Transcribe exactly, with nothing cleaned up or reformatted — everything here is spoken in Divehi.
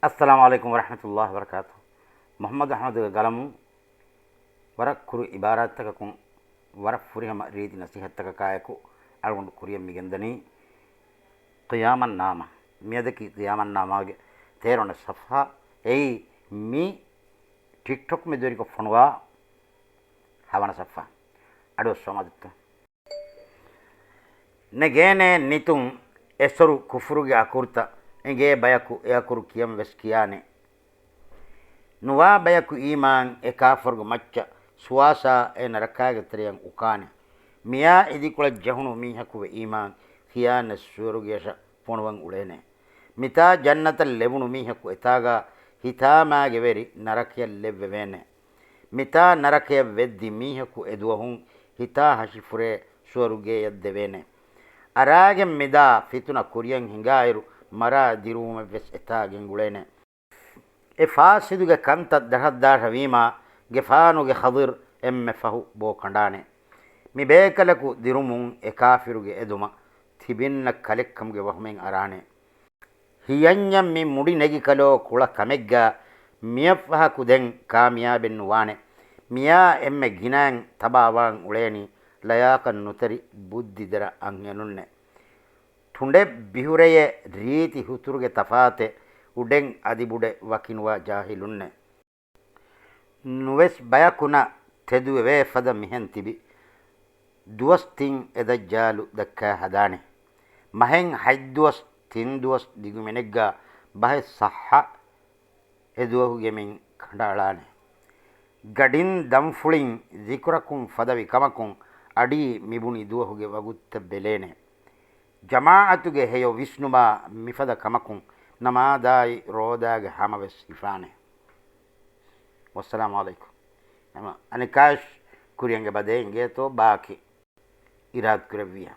އައްސަލާމު ޢަލައިކުމް ވަރަޙްމަތުﷲި ވަބަރަކާތުހު. މުޙައްމަދު އަޙްމަދުގެ ގަލަމުން ވަރަށް ކުރު ޢިބާރާތްތަކަކުން ވަރަށް ފުރިހަމަ ރީތި ނަޞީޙަތްތަކަކާއެކު އަޅުގަނޑު ކުރިއަށް މިގެންދަނީ ޤިޔާމަންނާމާ. މިއަދަކީ ޤިޔާމަންނާމާގެ ތޭރަ ވަނަ ޞަފްޙާ. އެއީ މި ޓިކްޓޮކް މެދުވެރިކޮށް ފޮނުވާ ހަވަނަ ޞަފްޙާ. އަޑުއައްސަވާ މަދަދުތައް. ނެގޭނޭ ނިތުން އެސޮރު ކުފުރުގެ އަކުރުތައް، އެނގޭ ބަޔަކު އެއަކުރު ކިޔަން ވެސް ކިޔާނެ. ނުވާ ބަޔަކު އީމާން އެ ކާފަރުގެ މައްޗަށް ސުވާސާ އެ ނަރަކާގެ ތެރެޔަށް އުކާނެ. މިޔާ އިދިކޮޅަށް ޖެހުނު މީހަކުވެ އީމާން ކިޔާނެ ސުވަރުގެޔަށަށް ފޮނުވަން އުޅޭނެ. މިތާ ޖަންނަތަށް ލެވުނު މީހަކު އެތާގާ ހިތާމާގެ ވެރި ނަރަކަޔަށް ލެއްވެވޭނެ. މިތާ ނަރަކަޔަށް ވެއްދި މީހަކު އެދުވަހުން ހިތާ ހަށިފުރޭ ސުވަރުގޭޔަށް ދެވޭނެ. އަރާގެން މިދާ ފިތުނަ ކުރިއަށް ހިނގާއިރު މަރާ ދިރުވުމެއްވެސް އެތާ ގެންގުޅޭނެ. އެ ފާސިދުގެ ކަންތައް ދަށަށްދާށަވީމާ، ގެފާނުގެ ޚަޟިރު އެންމެ ފަހު ބޯ ކަނޑާނެ. މި ބޭކަލަކު ދިރުމުން އެ ކާފިރުގެ އެދުމަށް ތިބިންނަށް ކަލެއްކަމުގެ ވަހުމެއް އަރާނެ. ހިޔަންޏަށް މި މުޑި ނެގިކަލޯ ކުޅަ ކަމެއްގާ މިއަށްފަހަކު ދެން ކާމިޔާބެއް ނުވާނެ. މިޔާ އެންމެ ގިނައިން ތަބާވާން އުޅޭނީ ލަޔާކަށް ނުތެރި ބުއްދިދެރަ އަންހެނުންނެ. ތުނޑެއް ބިހުރެޔޭ ރީތި ހުތުރުގެ ތަފާތެއް އުޑެން އަދިބުޑެއް ވަކިނުވާ ޖާހިލުންނެ. ނުވެސް ބަޔަކުނަށް ތެދުވެވޭ ފަދަ މިހެން ތިބި ދުވަސް ތިން އެ ދައްޖާލު ދައްކާ ހަދާނެ. މަހެއް ހަތް ދުވަސް ތިން ދުވަސް ދިގު މިނެއްގާ ބަހެއް ޞައްޙަ އެ ދުވަހުގެ މިން ކަނޑައަޅާނެ. ގަޑިން ދަންފުޅިން ޒިކުރަކުން ފަދަވި ކަމަކުން އަޑީ މިބުނި ދުވަހުގެ ވަގުތުތައް ބެލޭނެ. ޖަމާޢަތުގެ ހެޔޮ ވިސްނުމާ މިފަދަ ކަމަކުން ނަމާދާއި ރޯދާގެ ހަމަވެސް ހިފާނެ. ވައްސަލާމު ޢަލައިކުމް. ހަމަ އަނެކާވެސް ކުރިއަށް އެބަދޭ އިނގޭތޯ ބާކީ އިރާދަކުރެއްވިޔާ.